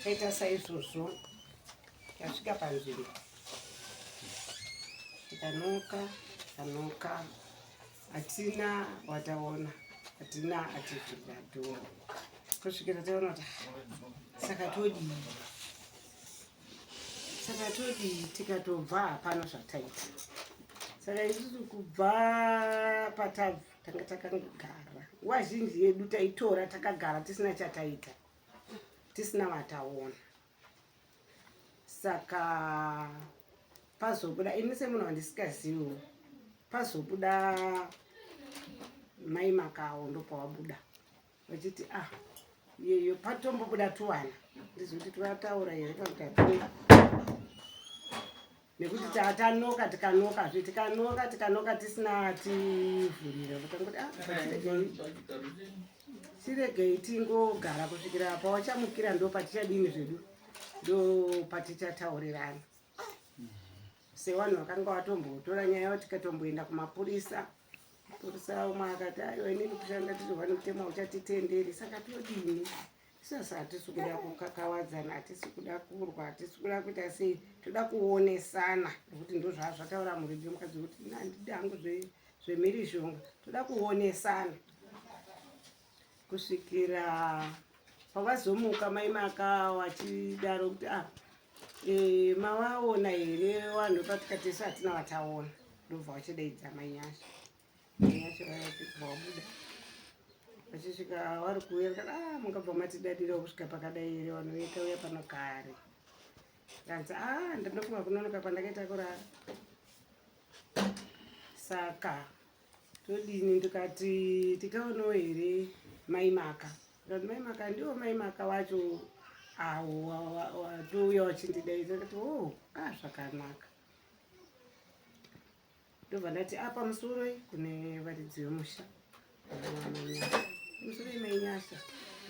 Taita saizvozvo, tasvika panzvimbo tikanoka tanoka, hatina wataona, hatina ativhurira dhoo kusvikira taona kuti ah, saka todii, saka todii? Tikatobva hapana zvataita. Saka isusu kubva patabva tanga takangogara, nguva zhinji yedu taitora takagara tisina chataita, tisina vataona. Saka pazobuda ini semunhu wandisikaziviwo, pazobuda mai Makawo, ndopawabuda vachiti ah, iyeyo patombobuda tuwana ndizoti tivataura here kana kuti hatina, nekuti tatanoka, tikanokazve, tikanoka, tikanoka tisina tivhurira. Vakangoti ah, chiregei tingogara kusvikira pawachamukira, ndo patichadini zvedu, ndo patichataurirana sevanhu vakanga vatombotora nyaya. Tikatomboenda kumapurisa, mapurisa umwe akati aiwa, inini kushanda tiri one, mutemo uchatitenderi, saka todini? Sasa hatisi kuda kukakawadzana, hatisi kuda kurwa, hatisi kuda kuita sei, toda kuonesana, nekuti ndo zvazvataura muridzi wemukadzi kuti handidi hangu zvemhirizhonga, toda kuonesana. Kusvikira pavazomuka mai Maka vachidaro kuti ah, mavaona here vanhu? Patikati isu hatina vataona, ndobva vachidaidza Mainyasha. Mainyasha vayachibva vabuda, vachisvika vari kuuya kana ah, mungabva matidadira kusvika pakadai here? Vanhu vetauya pano kare. Kanzi ah, ndinofunga kunonoka kwandakaita kurara, saka todini? Ndikati tikaonawo here mai Maka? Ndikati mai Maka ndiwo mai Maka wacho awo watouya wachindidaidza. Ndikati o ah, zvakanaka. Ndobva ndati apa musoroi kune varidzi vemusha, musoroi Mainyasha,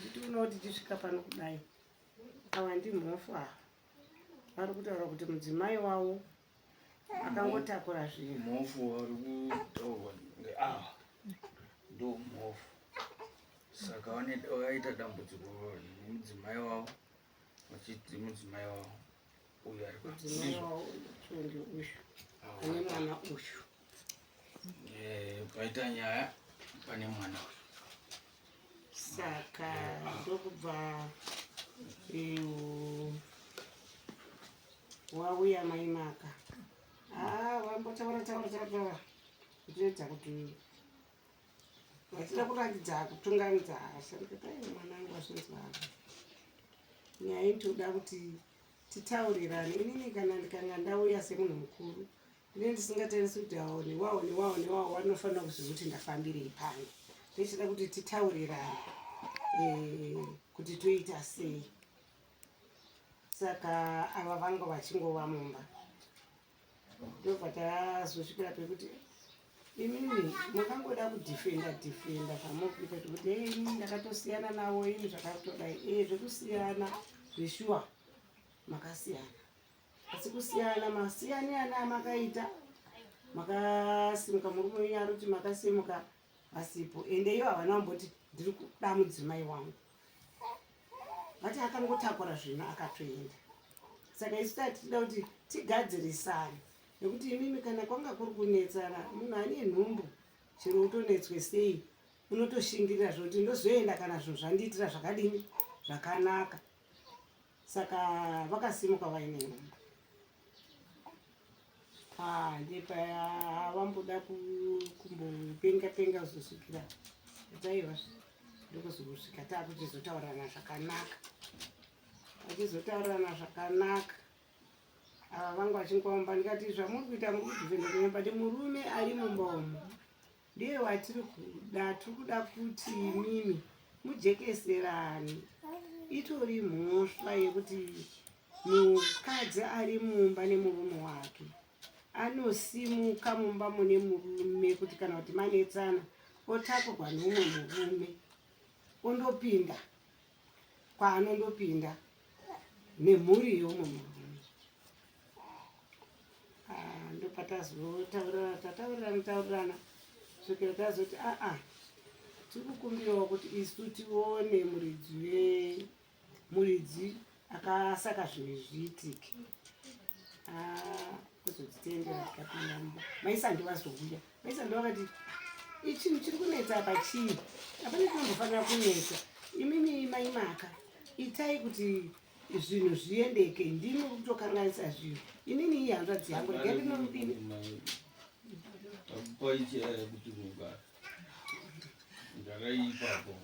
ndichionawo tichisvika pano kudai, ava ndimhofu ava vari kutaura kuti mudzimai wavo akangotakura zvinhu. Mhofu vari kutaurwa ngeava ndo mhofu. Saka vakaita dambudziko nemudzimai wavo, vachiti mudzimai wavo uyu ari Mudzimai wavo ndi uyu ane mwana uyu. Paita nyaya pane mwana uyu. Saka ndokubva wauya mai Maka, ah, vambotaura taura taura taura kutoedza kuti vachida kuratidza kutungamidza hasha. Ndikati ai, mwanangu, wazvinzwa nyaya inotoda kuti titaurirane. Inini kana ndikanga ndauya semunhu mukuru, ndine ndisingatarisi kuti awo newawo newawo newawo vanofanira kuziva kuti ndafambirei pano. Ndichida kuti titaurirane kuti toita sei. Saka ava vanga vachingova mumba, ndobva tazosvikira pekuti imimi mukangoda kudhifenda dhifenda zvamuri kuita kuti ei, inini ndakatosiyana navo ini, zvakatodai. Zvekusiyana zveshuwa makasiyana, asi kusiyana masiyani ana amakaita, makasimuka, murume wenyu ari kuti makasimuka asipo, ende iyo havana kumboti ndiri kuda mudzimai wangu, vati akangotakura zvinhu akatoenda. Saka isu tatichida kuti tigadzirisane, nekuti imimi kana kwanga kuri kunetsana, munhu ane nhumbu chero utonetswe sei unotoshingirira zvokuti ndozoenda kana zvinhu zvandiitira zvakadini, zvakanaka. Saka vakasimuka vaine nhumbu. Ah, ndepaya vamboda kumbopenga penga kuzosvikira taiwa, ndokuzosvika takuchizotaurirana zvakanaka, vachizotaurirana zvakanaka ava vanga vachingomba. Ndikati zvamuri kuita, muri kudhifenda kunyamba ti murume ari mumba umu ndiye watiri kuda, tiri kuda kuti imimi mujekeserane. Itori mhosva yekuti mukadzi ari mumba nemurume wake anosimuka mumba mune murume, kuti kana kuti manetsana, otakurwa neumwe murume, ondopinda kwaanondopinda nemhuri yeumwe murume. Ah, ndopatazotaurirana, tataurirana taurirana svikira tazoti aa, tiri kukumbirawo kuti isu tione muridzi wemuridzi. Akasaka zvinhu zviitike. Ah, kuzodzitendera tikapinda mumba. Maisandi vazouya. Maisandi vakati ah, ichinhu chiri kunetsa apa chii? Hapana chinombofanira kunetsa. Imimi maimaka itai kuti zvinhu zviendeke, ndimi kutokanganisa zvinhu. Inini iyi hanzvadzi yangu, regai ndinomupinda.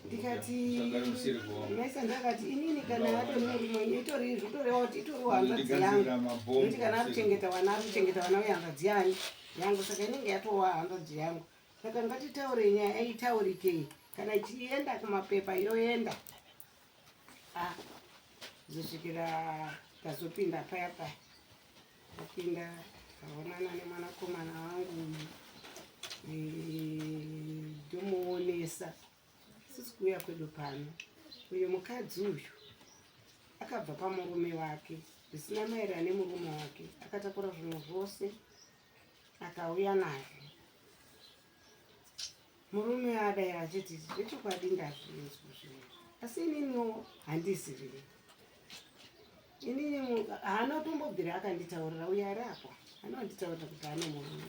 Ndikati maisa, ndakati inini kana atori murume wenyu itori zvotoreva kuti itoriwo hanzvadzi yangu, nekuti kana ari kuchengeta vana, ari kuchengeta vana vehanzvadzi yani yangu, saka inenge yatowa hanzvadzi yangu. Saka ngatitaure nyaya itaurikei, kana ichienda kumapepa yoenda. Ah, zosvikira tazopinda paya paya, tapinda tikaonana nemwanakomana wangu uyu, ndomuonesa sisi kuuya kwedu pano. Uyu mukadzi uyu akabva pamurume wake zvisina maererano nemurume wake, akatakura zvinhu zvose akauya nazvo. Murume adaira achiti zvechokwadi ndazvinzwa zvinhu, asi ininiwo handiziviri inini. Haana kutombobvira akanditaurira, uyo ari apo anonditaurira kuti ane murume.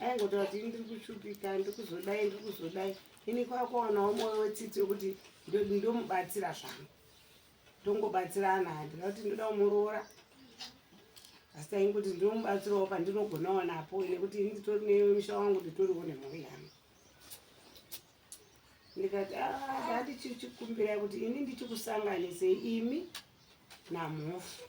Aingotaura kuti ndiri kushupika, ndiri kuzodai, ndiri kuzodai. Ini kwakuwanawo mwoyo wetsitsi wekuti ndomubatsira zvangu, tongobatsirana. Handina kuti ndoda kumuroora, asi taingoti ndinomubatsirawo pandinogonawo napo, nekuti ini nditori nemusha wangu, nditoriwo nemhuri yangu. Ndikati ndandichichikumbira kuti ini ndichikusanganisei imi namhofu,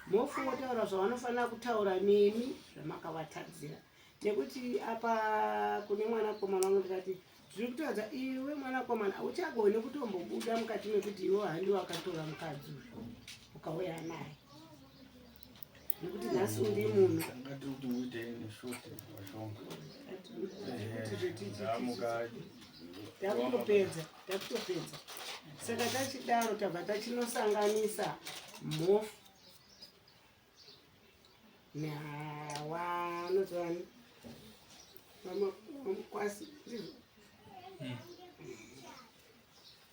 mhofu votaura zvavanofanira kutaura nemi zvamakavatadzira, nekuti apa kune mwanakomana wangu. Ndikati zviri kutaridza iwe mwanakomana uchagone kutombobuda mukati mekuti iwe handi wakatora mukadzi uyu ukauya naye, nekuti nhasi uri munhu. Takutopedza, takutopedza. Saka tachidaro tabva tachinosanganisa mhofu nawanozvani vamukwasi, ndizvo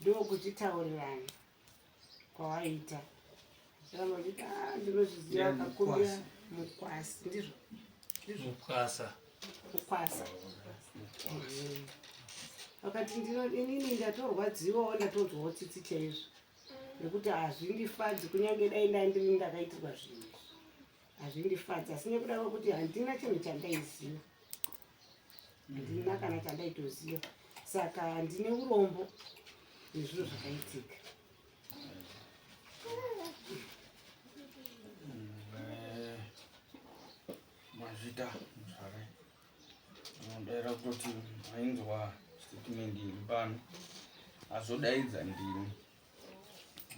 ndokuchitaurirana kwawaita. Ramba uchiti ah, ndinozviziva, akakumbira mukwasi, ndizvo ndizvo. Mukwasa. Mukwasa. Vakati inini ndatorwadziwawo, ndatonzwawo tsitsi chaizvo, nekuti hazvindifadzi kunyange dai ndandiri ndakaitirwa zvinhu izvi hazvindifadzi, asi nekuda kwekuti handina chinhu chandaiziva, handina kana chandaitoziva, saka ndine urombo nezvinhu zvakaitika. Mazvita muzvare, ndinodaira kutoti mainzwa statement iri pano. Azodaidza ndini,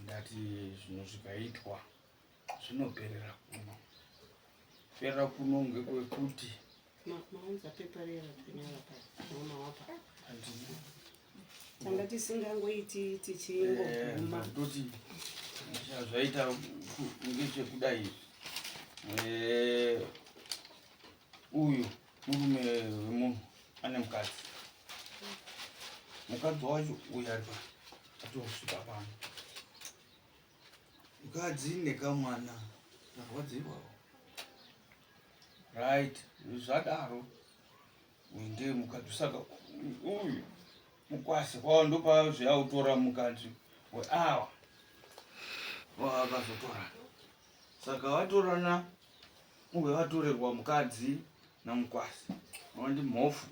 ndati zvinhu zvikaitwa zvinoperera kuno, perera kuno ngekwekuti Maunza pepa rera tanyora pa mawapa. Handina. Tanga tisingangoiti tichingoguma. Toti zvaita ngechekudai izvi. Uyu murume wemunhu ane mukadzi, mukadzi wacho uyu ari pa atosvika pano, mukadzi nekamwana arwadziwawo. Right, zvadaro uyu ndiye mukadzi, saka uyu mukwasi kwao ndopazviyautora mukadzi weawa wavakazotorana. Saka vatorana, uye vatorerwa mukadzi namukwasi wandi mhofu.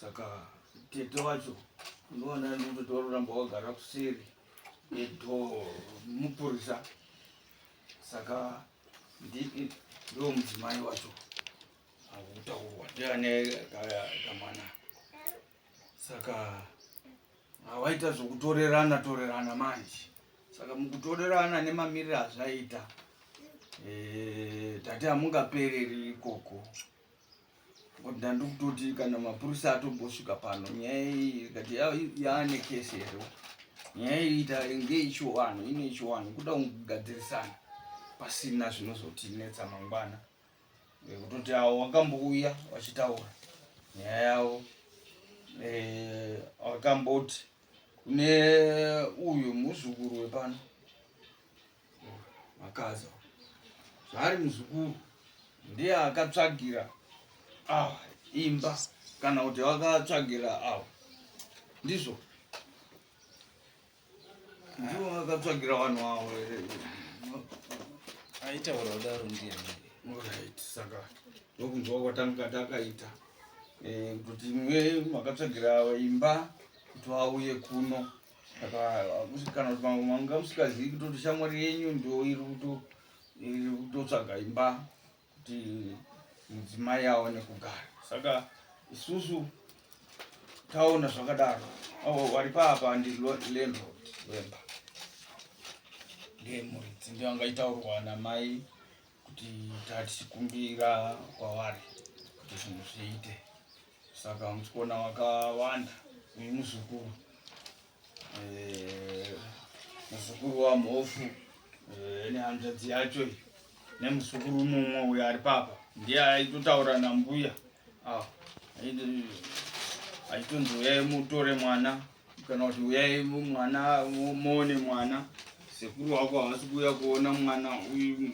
Saka tete wacho ndoona ndikutoti varoramba wagara kuseri edhoo mupurisa. Saka ndo mudzimai wacho akutaurwa ndiane kamwana. Saka hawaita zvokutorerana torerana manje. Saka mukutorerana nemamiriro azvaita, tati hamungapereri ikoko, ngokuti ndandikutoti kana mapurisa atombosvika pano, nyaya iyi ikati yaane kesi here, nyaya iyi ita ngeichiwanhu ine chiwanhu kuda kugadzirisana pasina zvinozotinetsa mangwana. Kutoti avo vakambouya vachitaura nyaya yavo, vakamboti Kune uyu muzukuru wepano makaza zvaari muzukuru ndiye akatsvagira awa imba kana kuti vakatsvagira awa ndizvo ndiwo vakatsvagira vanhu avo here aitaura kudaro ndiyani right saka ndokunzwa kwatanga takaita eh, kuti mwe makatsvagira imba kuti vauye kuno saka kana kuti manga musikazivi kutoti shamwari yenyu ndo iri kutotsvaga imba kuti mudzimai aone kugara saka isusu taona zvakadaro avo vari paapa ndi landlord wemba ndiye muridzi ndiyo angaitaurwa namai kuti tatichikumbira kwavari kuti zvinhu zviite saka muchikuona wakawanda uyu muzukuru eh, muzukuru wamhofu eh, nehanzvadzi yacho iyi nemuzukuru mumwe uyo ari papa ndiye aitotaura nambuya ah, achitonzi uyai mutore mwana kana kuti uyai mwana muone mwana sekuru wako havasi kuuya kuona mwana uyu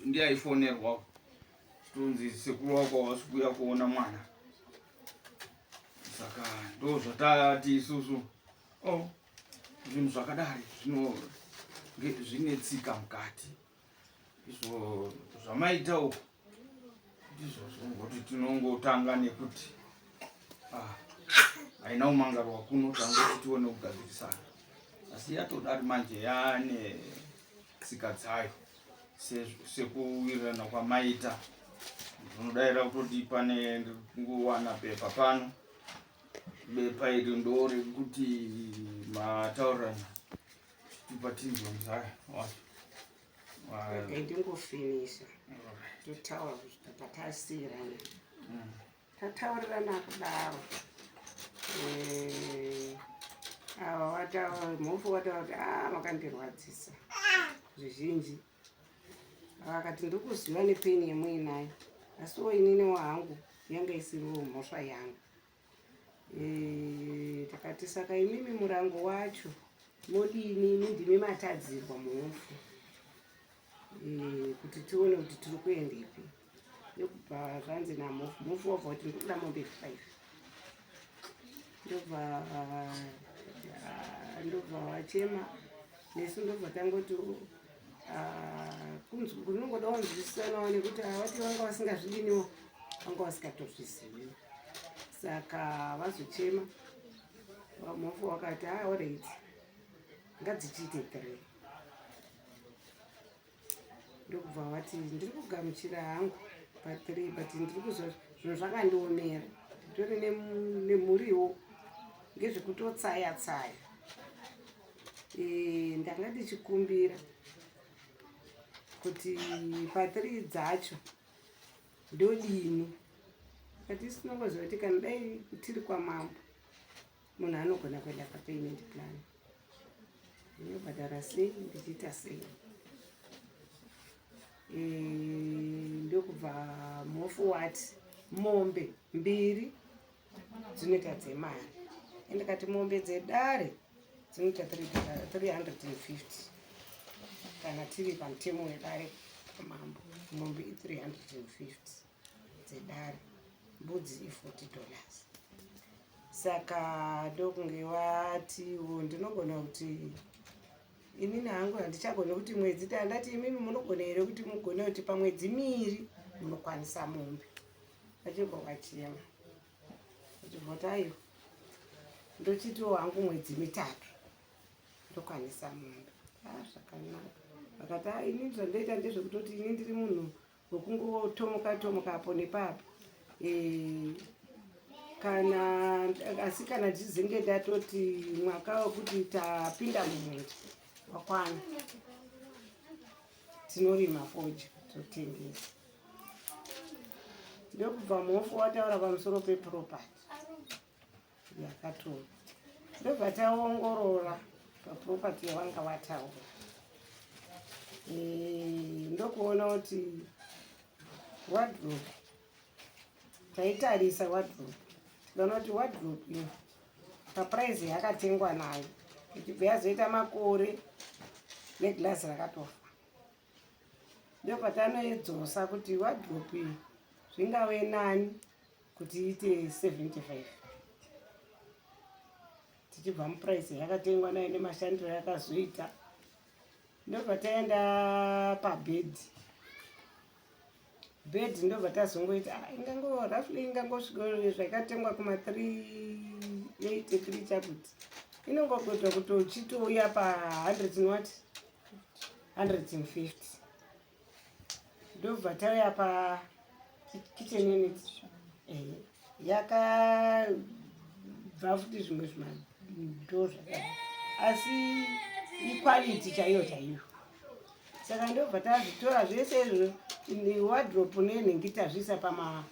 ndiye aifonerwa chitonzi sekuru wako havasi kuuya kuona mwana saka ndo zvatati isusu oh, zvinhu zvakadari zvino zvine tsika mukati izvo zvamaita uku ndizvozvo ngokuti tinongotanga nekuti ah, haina kumangarwa kuno tangoti tione kugadzirisana asi yatodari manje yane tsika dzayo sekuwirirana kwamaita ndinodaira kutoti pane ndikuwana bepa pano bepa iri ndo rekuti mataurirana chitupa tinzwa muzaya wacho ndingofinisha totaura kusvika patasiyirana mm. Tataurirana kudaro eh, ava wataura mhofu wataura kuti a ah, makandirwadzisa zvizhinji vakati ndiri kuziva nepeni yemuinayo asiwo ininiwo hangu yanga isiriwo mhosva yangu eh, takati saka imimi murango wacho modini imi ndimi matadzirwa mhofu Eh, kuti tione kuti tiri kuendepi ndokubva zvanzi namhofu mhofu wabva kuti ndikuda mombe five ndobva ah, ndobva wachema nesu ndobva tangoti ah, kunongoda kunzwisisanawo nekuti avati vanga vasingazvidiniwo vanga vasingatozvizivi saka vazochema mhofu wakati ah, orit ngadzichiite three ndokubva vati ndiri kugamuchira hangu pathree but ndiri kuzo zvinhu zvakandiomera nditori nemhuriwo ngezvekutotsaya tsaya e, ndanga ndichikumbira kuti pathree dzacho ndodini but isu tinongoziva kuti kana dai tiri kwamambo munhu anogona kuenda papayment plan ndinobhadhara sei ndichiita sei e, ndokubva mhofu wati mombe mbiri dzinoita dzemari andikati mombe dzedare dzinoita 350 kana tiri pamutemo wedare pamambo mombe i350 dzedare mbudzi i40 dollars saka ndokunge vatiwo ndinogona kuti inini hangu handichagoni kuti mwedzi ndati imimi munogona here kuti mugone kuti pamwedzi miiri munokwanisa mombe vachibva vachema vachibva kuti aiwa ndochitiwo hangu mwedzi mitatu ndokwanisa mombe ah, zvakanaka vakati ah, ini zvandoita ndezvekutoti ini ndiri munhu wekungotomuka tomuka apo nepapo e, kana asi kana ndizenge ndatoti mwaka wekuti tapinda mumunda wakwana tinorima fodya totengesa ndokubva mhofu wataura pamusoro peproperty yakatorwa ndobva taongorora paproperty yavanga vataura e, ndokuona kuti wardrobe taitarisa wardrobe tikaona kuti wardrobe iyo Paprice yakatengwa nayo ichibva yazoita makore neglass rakatofa. Ndopatanoidzosa kuti wardrobe iyi zvingave nani kuti iite 75 tichibva muprice yakatengwa nayo nemashandiro yakazoita. Ndobva taenda pabhedhi bhedhi ndobva tazongoita ah, ingango roughly ingangosvika zvakatengwa kuma 383 chakuti inongokuitwa kuti uchitouya pa 100 and what 150 ndobva tauya pa kitchen unit eh, yakabva futi zvimwe zvimado zvakadai asi iquality chaiyo chaiyo saka ndobva tazvitora zvese izvo wardrobe nenhingi tazviisa pama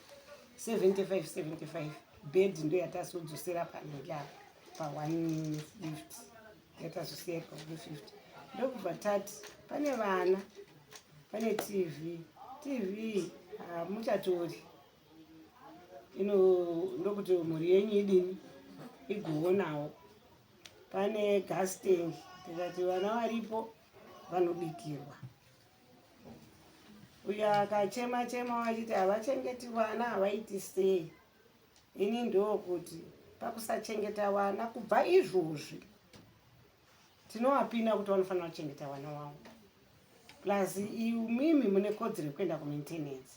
75 75 bed ndo yatazodzosera panhingi apa pa 150 yatazosiya pa 150 ndokubva tati pane vana pane tv tv hamuchatori ino ndokuti mhuri yenyu idini igoonawo pane gas tank tikati vana varipo vanobikirwa uyo akachema chema vachiti havachengeti vana havaiti sei ini ndokuti pakusachengeta vana kubva izvozvi tinovapina kuti vanofanira kuchengeta vana vavo plus imimi mune kodzero yekuenda kumaintenance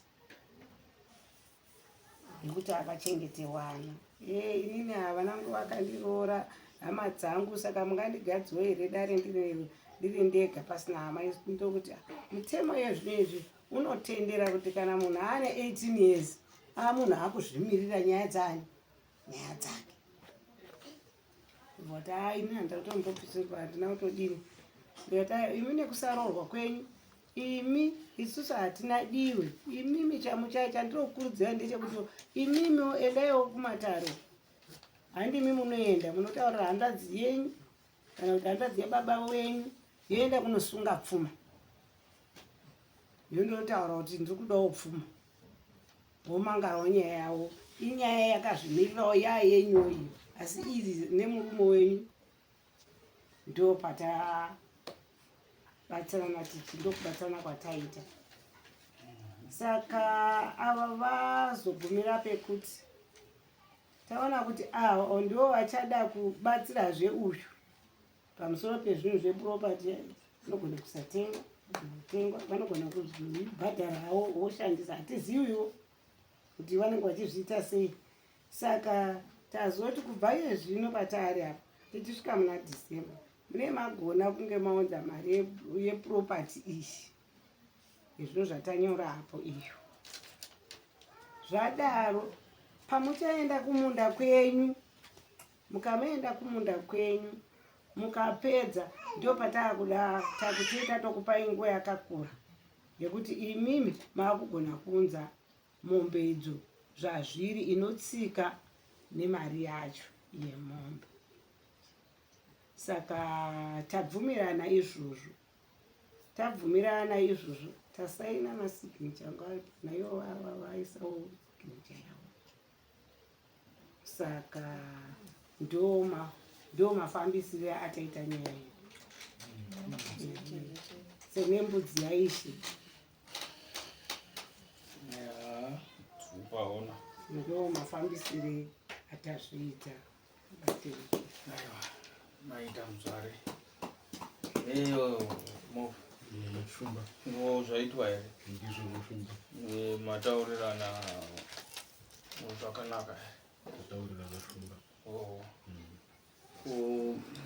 nekuti havachengete wana e inini havana nguva vakandiroora hama dzangu saka mungandigadziwo here dare ndiri ndega pasina hama ndokuti ah, mutemo yezvino izvi unotendera kuti kana munhu aane 18 years a munhu akuzvimirira nyaya dzani nyaya dzake But haa ini handatombobvisirwa handina kutodini ndikati aya imi nekusaroorwa kwenyu imi isusu hatina diwe imimi chamuchaya chandinokurudzira ndechekuti imimiwo endaiwo kumataro handimi munoenda munotaurira hanzvadzi yenyu kana kuti hanzvadzi yababa wenyu yoenda kunosunga pfuma yondotaura kuti ndiri kudawo pfuma vomangarawo nyaya yavo inyaya yakazvimirirawo yayenyu iyo asi iri nemurume wenyu ndo patabatsirana tichi ndokubatsirana kwataita saka ava vazogumira pekuti taona kuti ava ndivo vachada kubatsirazve uyu pamusoro pezvinhu zveproperty vanogona kusatenga kutengwa vanogona kuzvibhadharawo voshandisa hatiziviwo kuti vanenge vachizviita sei saka tazoti kubva iye zvino pataari apa tichisvika muna december mune magona kunge maunza mari yeproperty iyi izvino zvatanyora apo iyo zvadaro pamuchaenda kumunda kwenyu Mukamaenda kumunda kwenyu mukapedza ndopatakuda takutoita tokupai nguva yakakura yekuti imimi maakugona kuunza mombe idzo zvazviri inotsika nemari yacho yemombe saka tabvumirana izvozvo tabvumirana izvozvo tasaina masignature anga naivo vaisawo signature yavo saka ndoma ndo mafambisire ataita nyaya yedu senembudzi yaishe ndo mafambisire atazviita maita muzvare eyo mo shumba ngo zvaitwa here ndizvo shumba mataurirana zvakanaka tataurirana shumba oh. Ko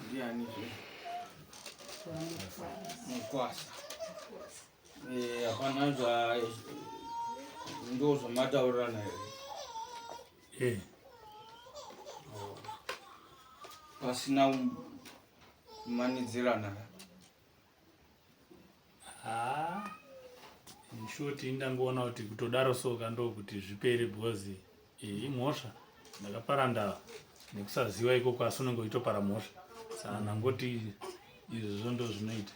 ndiani zve mukwasa hapana zva ndo zvamataurirana here Eh. Oh. Pasina kumanidzirana. Ah. In short indangoona kuti kutodaro so ka ndokuti zvipere because eh, imhosva ndakapara ndava nekusaziva ikoko asi unenge uchitopara mhosva saka ndangoti izvozvo ndo zvinoita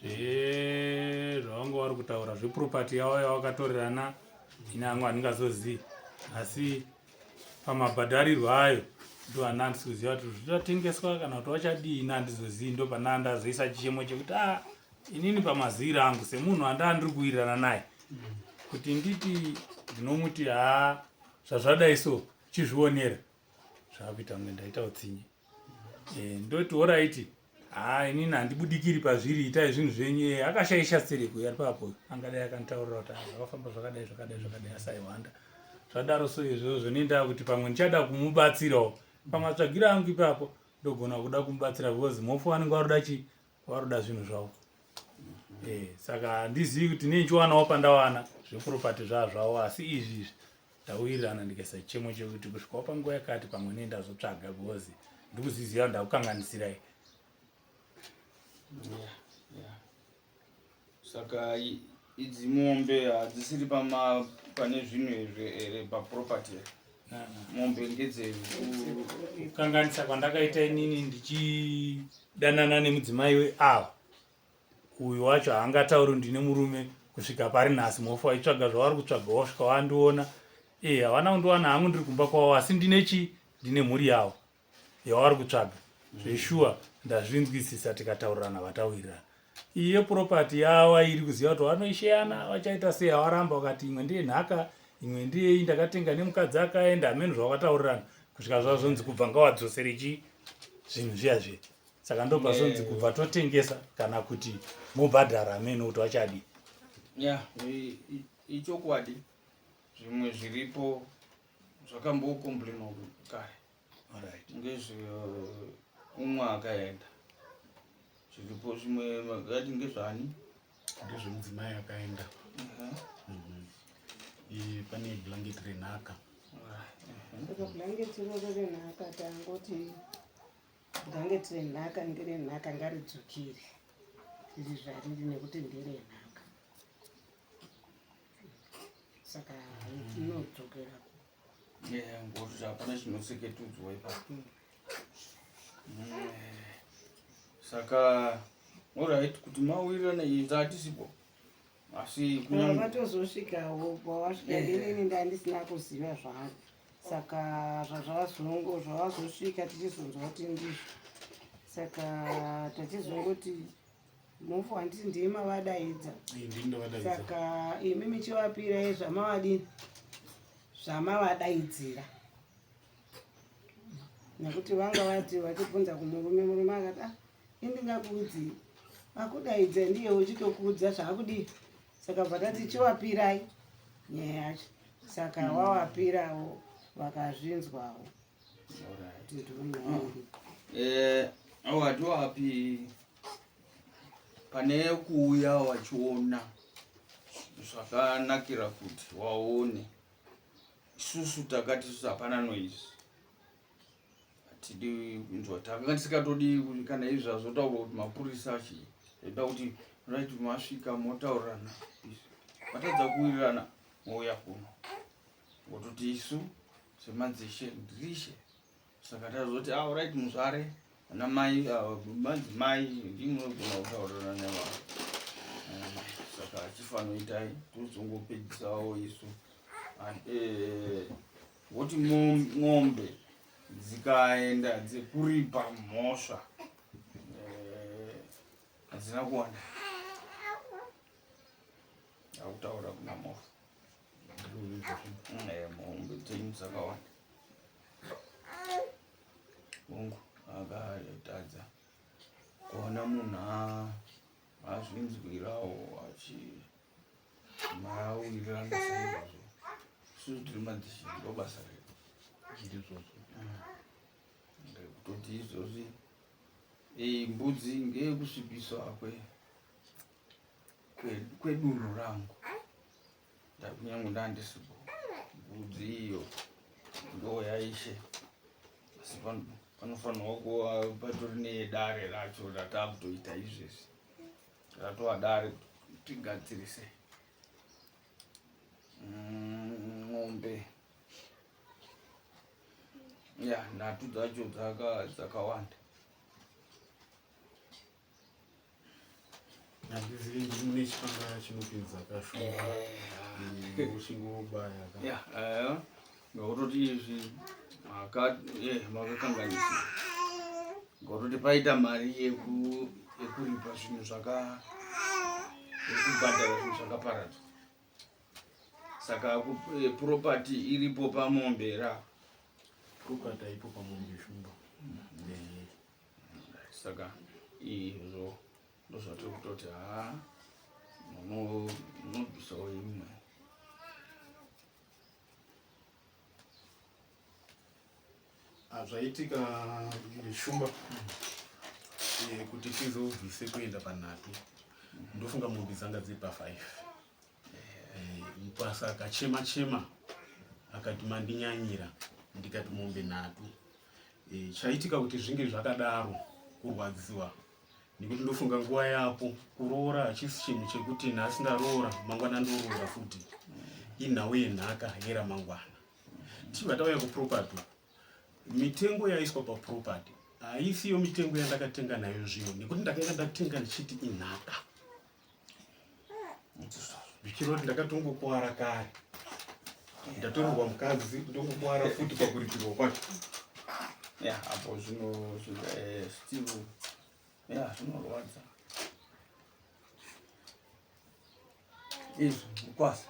zvezvavanga vari kutaura zveproperty yavo yavakatorerana ini hangu handingazozivi asi pamabhadharirwo ayo Ndoana handisi kuziva kuti zvichatengeswa kana kuti wachadii ini handizozii ndo pana ndazoisa chichemo chekuti a ah, inini pamaziviro angu semunhu andaa ndiri kuwirirana naye kuti nditi ndinomuti haa zvazvadai so chizvionera zvakuita kunge ndaita utsinye eh, ndoti oraiti haa inini handibudikiri pazviri itai zvinhu zvenyu eh, akashaisha stereko yari papo angadai akanditaurira kuti ah, zvakafamba zvakadai zvakadai zvakadai asaihwanda zvadaro so izvozvo nendaa kuti pamwe ndichada kumubatsirawo pamatsvagiro angu ipapo ndogona kuda kumubatsira because mhofu vanenge varoda chi varoda zvinhu zvavo eh, saka handizivi kuti nei ndichiwanawo pandawana zvepropati zvaa zvavo asi izvi izvi tawirirana ndikaisa chichemo chekuti kusvikawo panguva yakati pamwe nei ndazotsvaga because ndikuziziva ndakukanganisirai yeah, yeah. Saka idzi mombe hadzisiri pama pane zvinhu izvi here paproperty here? Mombe ngedzekukanganisa kwandakaita inini ndichidanana nemudzimai weava uyu wacho haangatauri ndine murume kusvika pari nhasi mofa waitsvaga zvavari kutsvaga wasvika wandiona e havana kundiwana hangu ndiri kumba kwavo asi ndine chi ndine mhuri yavo yavari kutsvaga zveshuwa ndazvinzwisisa tikataurirana vatawirirana iyi yeproperty yava iri kuziva kuti vanoisheyana vachaita sei avaramba vakati imwe ndiye nhaka imwe ndiyei ndakatenga nemukadzi akaenda hameno zvavakataurirana kusvika zvazonzi kubva ngawadzosere chi zvinhu zviya zviya saka ndopazonzi kubva totengesa kana kuti mobhadhara hameno kuti vachadii ya ichokwadi zvimwe zviripo zvakambokomplenwa kare ngezve umwe akaenda zviripo zvimwe makati ngezvani ngezvemudzimai akaenda mhm. Pane blanket renhaka saka blanket iroro renhaka tangoti blanket renhaka ngerenhaka ngaridzokere riri zvariri nekuti nderenhaka saka inodzokera Ngokuti hapana chinoseketudzwa ipapo. Saka alright kuti mawirirana izvi hatisipo asi vatozosvikawo pawasvika inini ndandisina kuziva zvangu saka zvazvazongo zvavazosvika tichizonzwa kuti ndizvo saka tachizongoti Mhofu handiti ndimi mavadaidza. Saka imi michivapirai zvamavadini zvamavadaidzira nekuti vanga vati vachibvunza kumurume murume akati ah indingakuudzi akudaidza ndiye uchitokuudza zvaakudii saka bva tati chiwapirai nyaya yacho saka wawapirawo vakazvinzwawo Eh, wati wapi pane kuuya wachiona zvakanakira kuti waone isusu takati isusu hapana noise hatidi kunzwa takanga tisikatodi kana izvi zvazotaurwa kuti mapurisa chii toda kuti right masvika motaurirana matadza kuwirirana mouya kuno ngototi isu semadzishe ndirishe saka tazoti ah, right muzvare ana mai ah, madzimai ndinogona kutaurirana nevanhu saka achifanoitai tozongopedzisawo isu eh, woti ng'ombe dzikaenda dzekuripa mhosva eh, hadzina kuwanda akutaura kuna mhofa Eh, mombe dzenyu dzakawanda hongu akatadza kuona munhu azvinzwirawo achi mawirirana saizvozvo isusu tiri madzishe ndo basa redu ndizvozvo kutoti izvozvi mbudzi ngeyekusvipiswa kwedunhu rangu ndakunyange ndandisipo mbudzi iyo ndo yaishe asi panofanirwa kuva patori nedare racho ratakutoita izvezvi ratova dare tigadzirise mm, ng'ombe ya nhatu dzacho dzakawanda Handizivi ndimune chipanga chinopinza kashoma uchingobaya ka. Ya, eh, ngakutoti izvi Eh, makakanganisa ngototi paita mari yekuripa zvinhu zvaka yekubhadhara zvinhu zvakaparadzwa saka eh, property iripo pamombe ra property aipo pamombe shumba mm. Saka izvo ndozvatiri kutoti haa munobvisawo imwe. Ah, zvaitika shumba eh, kuti tizobvise kuenda panhatu ndofunga mombe dzanga dziri pa5 eh, mupasa akachema chema akati mandinyanyira ndikati mombe nhatu E, chaitika kuti zvinge zvakadaro kurwadziwa nekuti ndofunga nguva yapo kuroora hachisi chinhu chekuti nhasi ndaroora mangwana ndoroora futi inhau yenhaka yeramangwana tichibva tauya kuproperty mitengo yaiswa paproperty haisiyo mitengo yandakatenga nayo zvino nekuti ndakanga ndatenga ndichiti inhaka zvichireva kuti ndakatongokwara kare ndatorerwa mukadzi ndongokwara futi pakuripirwa kwacho ya apo zvino eh, still ya zvinorwadza izvo mukwasa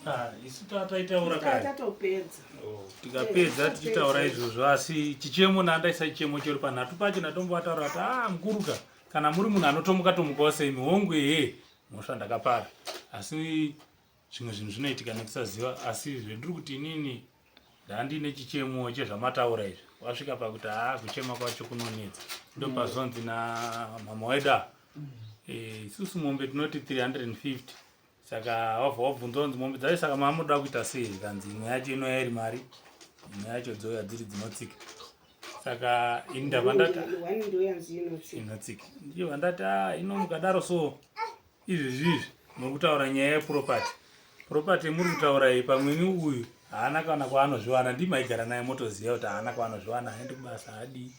ah, isu tataitaura kare tatopedza oh, tikapedza tichitaura izvozvo asi chichemo nandaisa chichemo chori panhatu pacho ndatombovataura kuti ah mukuruka kana muri munhu anotomuka tomukawo semi hongu ehe mhosva ndakapara asi zvimwe zvinhu zvinoitika nekusaziva asi zvendiri kuti inini ndandine chichemo chezvamataura izvi wasvika pakuti haa kuchema kwacho kunonetsa ndopazonzi namama weda eh, isusu mombe tinoti 350 saka wabva wabvunza kunzi mombe dzacho saka mamunoda kuita sei kanzi imwe yacho inouya iri mari imwe yacho dzouya dziri dzinotsika saka ini ndabva ndati inotsika ndibva ndati ah, ino mukadaro so izvezvi izvi muri kutaura nyaya yeproperty property muri kutaura iyi pamweni uyu haana kana kwaanozviwana ndimaigara naye motoziva kuti haana kwaanozviwana haendi kubasa haadii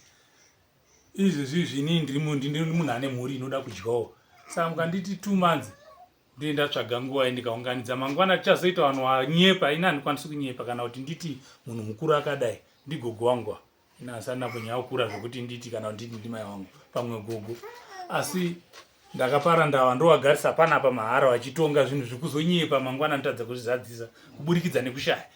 izvezvi izvi inini ndiri munhu ane mhuri inoda kudyawo saka mukanditi two months ndiye ndatsvaga nguva ndikaunganidza mangwana tichazoita vanhu wanyepa ini handikwanisi kunyepa kana kuti nditi munhu mukuru akadai ndigogo wangu ini asana kunyaya kukura zvekuti nditi kana kuti nditi ndimai wangu pamwe gogo asi ndakapara ndava ndowagarisa panapa mahara vachitonga zvinhu zvekuzonyepa mangwana nditadza kuzvizadzisa kuburikidza nekushaya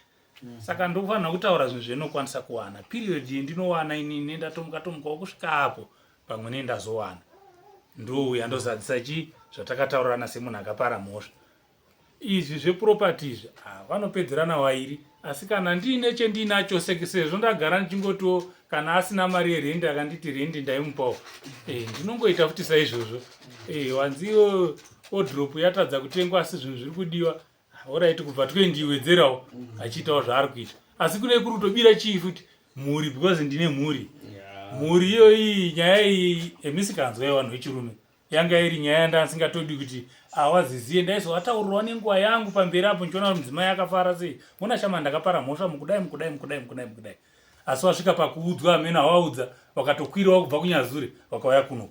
mm. saka ndofanira kutaura zvinhu zvenokwanisa kuwana period yendinowana ini nendatomuka tomukawo kusvika apo pamwe nendazowana ndouya ndozadzisa chii zvatakataurirana semunhu akapara mhosva izvi zveproperty izvi ah, vanopedzerana wairi asi kana ndiine chendiinacho sezvo ndagara ndichingotiwo kana asina mari yerendi akanditi rendi ndaimupawo eh, ndinongoita futi saizvozvo eh, wanziwo odrop yatadza kutengwa asi zvinhu zviri kudiwa Horaiti kubva 20 wedzerawo achiitawo zvaari kuita asi kune kuri kutobira chii futi mhuri because ndine mhuri mhuri iyoyi nyaya iyi emisikanzwa yevanhu vechirume yanga iri nyaya yandasingatodi kuti awaziziye ndaizovataurirawo nenguva yangu pamberi apo ndichiona kuti mudzimai akafara sei mona shama ndakapara mhosva mukudai mukudai mukudai mukudai mukudai asi wasvika pakuudzwa amene awaudza wakatokwirawo kubva kunyazure wakauya kuno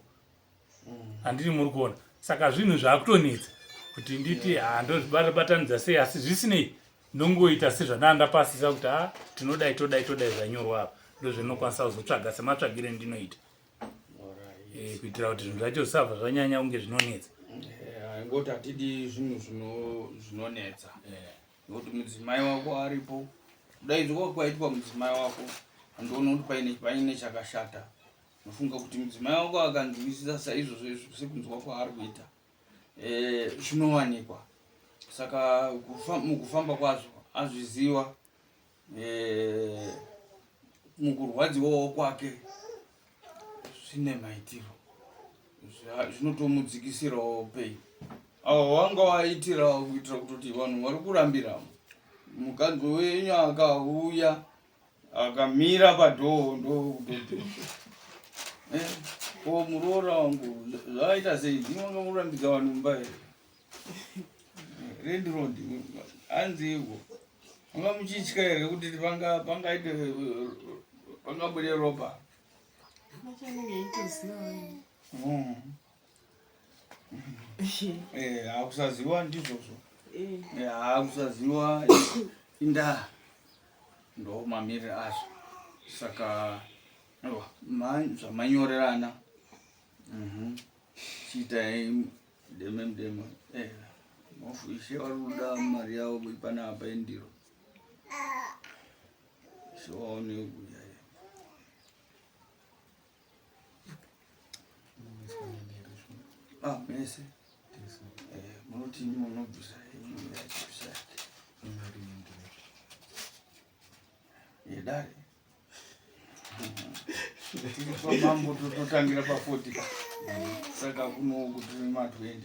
handiri muri kuona saka zvinhu zvaakutonetsa kuti nditi ha ndozvibatanidza sei asi zvisinei ndongoita sezvandaa ndapasisa kuti ha tinodai todai todai zvanyorwa apa ndozvinokwanisa kuzotsvaga sematsvagire ndinoita eh, kuitira kuti zvinhu zvacho zvisabva zvanyanya kunge zvinonetsa eh, ngoti hatidi zvinhu zvinonetsa eh. nokuti mudzimai wako aripo kudaidzwa kwaitwa mudzimai wako handioni kuti paine chakashata Ndofunga kuti mudzimai wako akanzwisisa saizvozvo izvo sekunzwa kwaari kuita eh, zvinowanikwa saka mukufamba kwazvo azviziva eh, mukurwadziwawo kwake zvine maitiro zvinotomudzikisirawo pei awo wanga waitirawo kuitira kutoti vanhu vari kurambiramo mukadzi wenyu akauya akamira padhoo ndokutoti eh, ko muroora wangu zvaita sei ndinonga murambidza vanhu mumba here rendirod anziiko anga muchitya here kuti pangaite pangabude ropa hmm. Eh, hakusaziwa ndizvozvo eh. Eh, hakusaziwa indaa. Ndo mamirire azvo. Saka aiwa zvamanyorerana. Chiitai deme mudeme. Mofu ishe vari kuda mari yavo panapa indiro. Ishe waone kuya. Ah, mese. Munoti munobvisa yenyu yachibvisa yake. Yedare. Tiri pamambo tototangira pa 40 ka. Saka kuno kuti ma 20.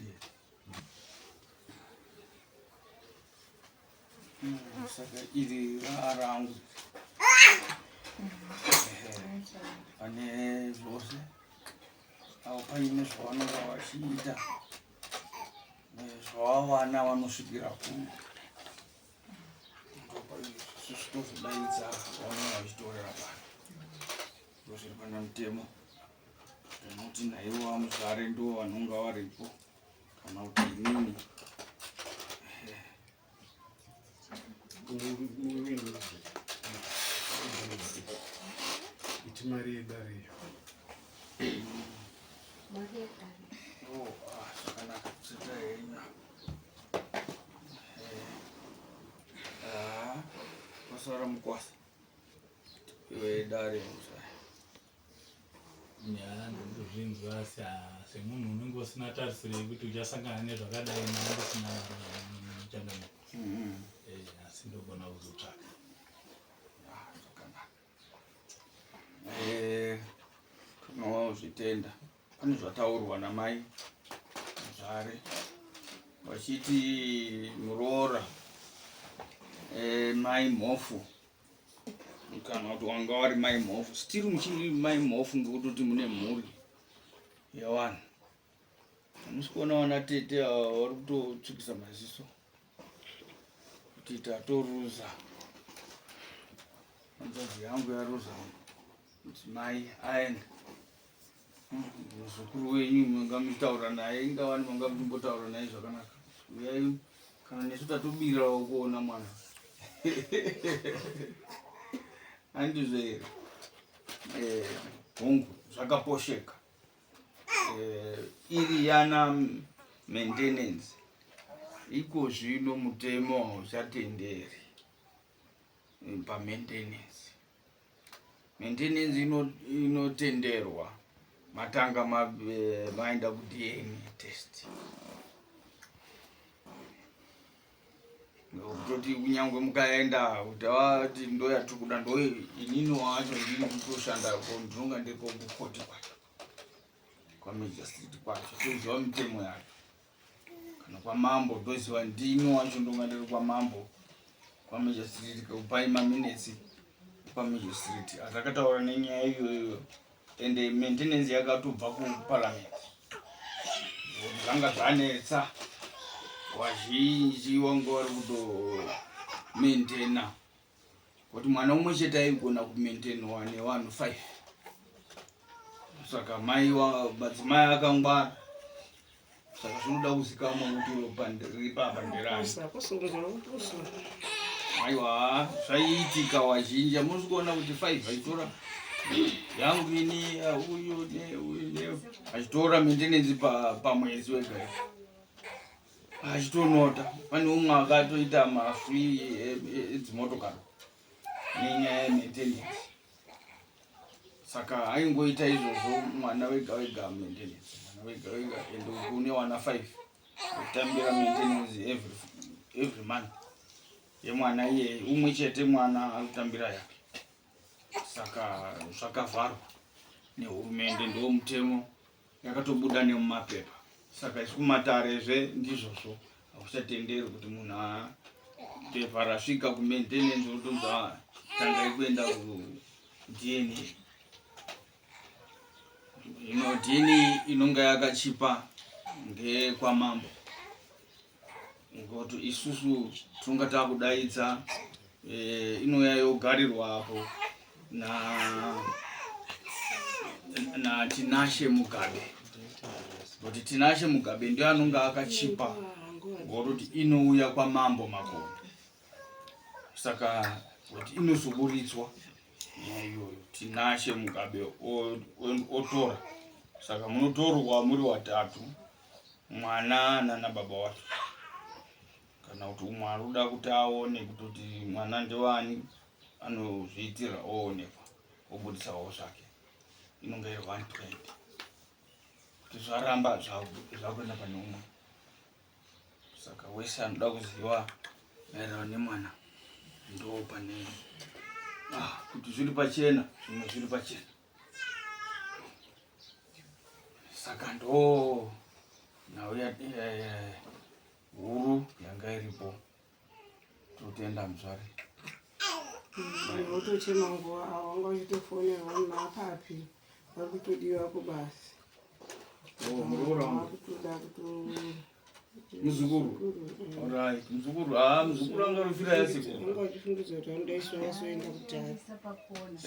Saka iri rarangu. Pane zvose avo paine zvavanonga vachiita zvavavana vanosvikira ku isusu tozodaidza vanonga vachitorera pano ndozviri pana mutemo tinoti naivo vamuzvare ndo vanonga varipo kana kuti inini. Iti mari yedare iyo. Oh, ah, zvakanaka kutseta henyu. Ah, kwasara mukwasa wedare muzvare. Ya, ndozvinzwa asi semunhu unenge usina tarisiro yekuti uchasangana nezvakadai nausina changamiro. Asi ndogona kuzotsvaka. Ah, zvakanaka. Tinozvitenda. Pane zvataurwa namai Muzvare vachiti muroora mai Mhofu kana kuti wanga wari mai Mhofu still muchiri mai Mhofu ngekutoti mune mhuri yevanhu. Hamusi kuona vana tete ava vari kutotsvukisa maziso kuti tatoruza hanzvadzi yangu yaruza mudzimai aenda. Muzukuru wenyu manga muchitaura naye ingawani manga muchimbotaura naye zvakanaka. Uyai kana nesu tatobirawo kuona mwana. Handizvo here? Hongu zvakaposheka. Iri yana maintenance iko zvino mutemo hauchatenderi pamaintenance. Maintenance inotenderwa matanga maenda kuDNA test. Kutoti kunyangwe mukaenda kuti vati ndo yatiri kuda ndo inini wacho ndini kutoshanda ko ndinonga ndiko kukoti kwacho kwamagistrate kwacho toziva mitemo yacho kana kwamambo toziva ndini wacho ndonga ndiri kwamambo kwamagistrate kupai maminetsi kwamagistrate atakataura nenyaya iyoyo ende maintenance yakatobva kuparliament zvanga zvanetsa vazhinji wanga vari kutomaintaina kuti mwana umwe chete aigona kumaintainwa nevanhu 5 saka madzimai akangwara saka zvinoda kuzikamwa kuti ropa riri papa nderani. Aiwa zvaiitika wazhinji hamusi kuona kuti 5 aitora yangu ini uyu neuyu ne achitora maintenance pamwedzi wega wega achitonota. Pane umwe akatoita mafree edzimotokari nenyaya yemaintenance saka aingoita izvozvo mwana wega wega maintenance mwana wega wega and une wana 5 kutambira maintenance every month yemwana iyeye umwe chete mwana ari kutambira yake. Saka zvakavharwa nehurumende ndo mutemo yakatobuda nemumapepa. Saka isu kumatarezve ndizvozvo hakuchatenderwi kuti munhu pepa rasvika kumaintenance otonzi tangai kuenda kuDNA. Ino DNA inonga yakachipa ngekwamambo ngokuti isusu tinonga takudaidza inouya yogarirwa apo na Tinashe Mugabe kuti Tinashe Mugabe ndiye anonga akachipa ngokuti inouya kwamambo Makoni. Saka Kuti inozoburitswa nyaya iyoyo Tinashe Mugabe otora. Saka munotorwa muri watatu, mwana nana baba wacho. Kana kuti umwe ari kuda kuti aone kutoti mwana ndewani anozviitira oonekwa obudisawo zvake. Inonga iri 120. Kuti zvaramba zvakuenda pane umwe. Saka wese anoda kuziva maererano nemwana ndo pane ah, kuti zviri pachena, zvimwe zviri pachena. Saka ndo nhau eh, huru yanga iripo. Totenda muzvare. Wotochema nguva avo wanga uchitofonerwa munhu apapi vari kutodiwa kubasa. Oh, muroora wangu. Vakutoda kuto Muzukuru. Alright, muzukuru. Ah, muzukuru anga rufira yasekuru. Wanga uchifungidza kuti vanoda isu vasoenda kudhara.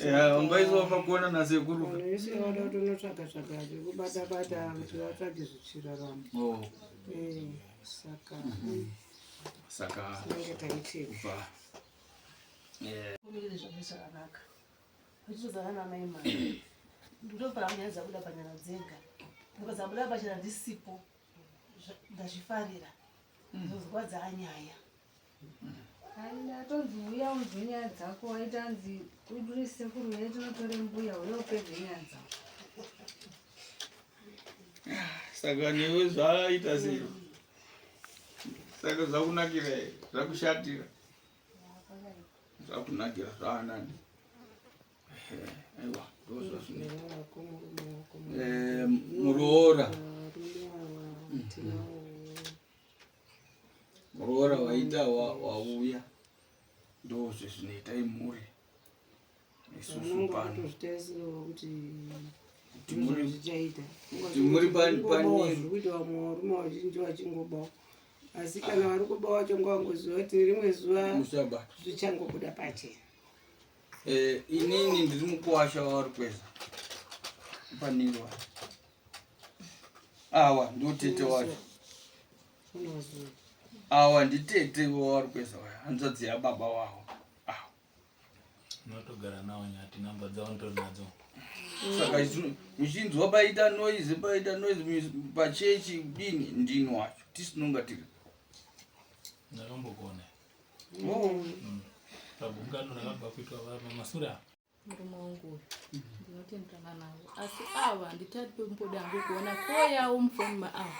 Yeah, ungaiswa pakona nasekuru. Vanhu vese vada kutonotsvaga tsvaga zvekubata bata kuti vatsvage zvichirarama. Oh. Eh, saka Saka tinenge taicheka. kubva Kumirire zvangu zvakanaka. Vachitozana namai mari. Ndinofara nyaya dzabuda panyana dzega. Ndikadzabuda pachena ndisipo. Ndazvifarira. Ndozwa dzanyaya. Atonzi uya unzwe nyaya dzako waita anzi udure sekuru uya tinotore mbuya uya upedze nyaya dzako. Saka newe zvaita sei? Saka zvakunakira here? Zvakushatira? Zvakunakira zvaanani? Aiwa, ndozvazvinoita. Eh, muroora. Muroora waita wauya. Ndozvezvinoita imhuri. Isusu pano. Kuti Kuti muri zvikuita vamwe varume vazhinji vachingobawa asi kana vari kuba wacho ngavangoziva kuti rimwe zuva zvichangobuda pachena. Eh, inini ndiri mukuwasha wavari kweza panirwa awa ndotete wacho awa nditete wavari kweza waya hanzvadzi yababa wawo awa Unotogara nawo nyati namba dzavo nditori nadzo. Saka muchinzwa paita noise paita noise pachechi dini ndini wacho tisinonga tiri. Ndakambokuona. Oh. Pagungano rakabva kuitwa pamasure apa. Murume wangu uyu ndinotenderana navo asi ava handitati pemboda hangu kuona koyawo mufoni maava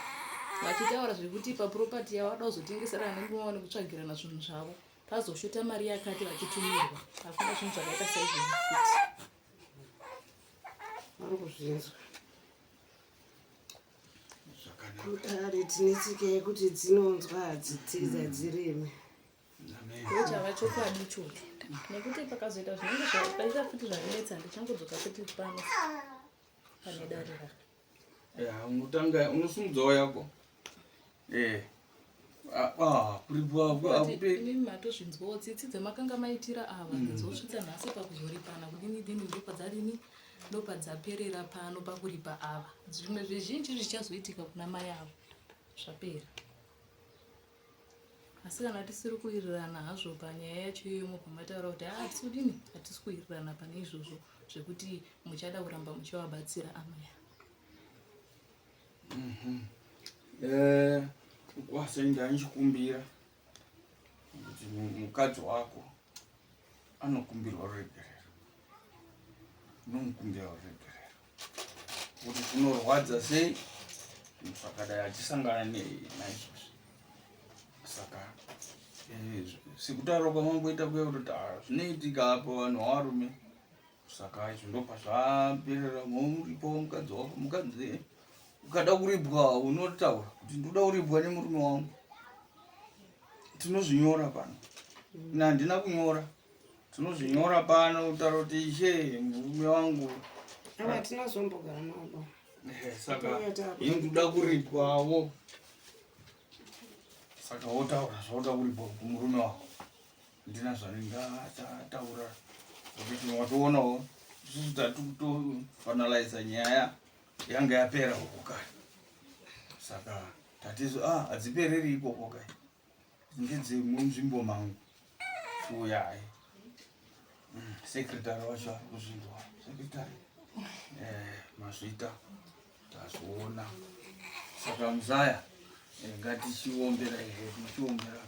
vachitaura zvekuti papropati yavo vada kuzotengeserana nemurume wavo nekutsvagirana zvinhu zvavo pazoshota mari yakati vachitumirwa hakuna zvinhu zvakaita saizvozvo futi vari kuzvinzwa kudare tine tsika yekuti dzinonzwa hadzitiza dzirimi ndochava chokwadi ichocho nekuti pakazoita zvinenge zvaita futi zvanetsa ndichangodzoka futi pano pane dare rako Ya, unotanga unosumudzawo yako. Eh. Ah, ah, kuripwa akuperi. Imimi matozvinzwawo tsitsi dzamakanga maitira ava dzosvitsa nhasi pakuzoripana kudini dini ndopadzadini ndopadzaperera pano pakuripa ava zvimwe zvizhinji zvichazoitika kuna mai avo zvapera asi kana tisiri kuwirirana hazvo panyaya yacho iyoyo mobva mataura kuti haa hatisi kudini hatisi kuwirirana pane izvozvo zvekuti muchada kuramba muchivabatsira amai Eh, kwasa ndanichikumbira kuti mukadzi wako anokumbirwa ruregerero unomukumbira ruregerero kuti zvinorwadza sei zvinhu zvakadai achisangana naizvozvi saka eh, sekutaura kwamamboita kuya kutoti ah, zvinoitika apo vanhu varume saka izvo ndobva zvaperera muripo mukadzi wako mukadzi ukada kuripwa unotaura kuti ndoda kuripwa nemurume wangu tinozvinyora pano ina handina kunyora tinozvinyora pano kutaura kuti ishe murume wangu ava tinozombogara navo Eh, saka ini ndoda kuripwawo saka wotaura zvaoda kuripwa kumurume wako ndina zvandingataura kuti watoonawo isusu tatikutofanaliza nyaya yanga yapera uko kare saka tatizo ah hadzipereri ikoko kai ndedzemunzvimbo mangu uyai Secretary wacho ari kuzvinzwa. Secretary, mazvita, tazviona. Saka muzaya, ngatichiombera hedu, chiombera.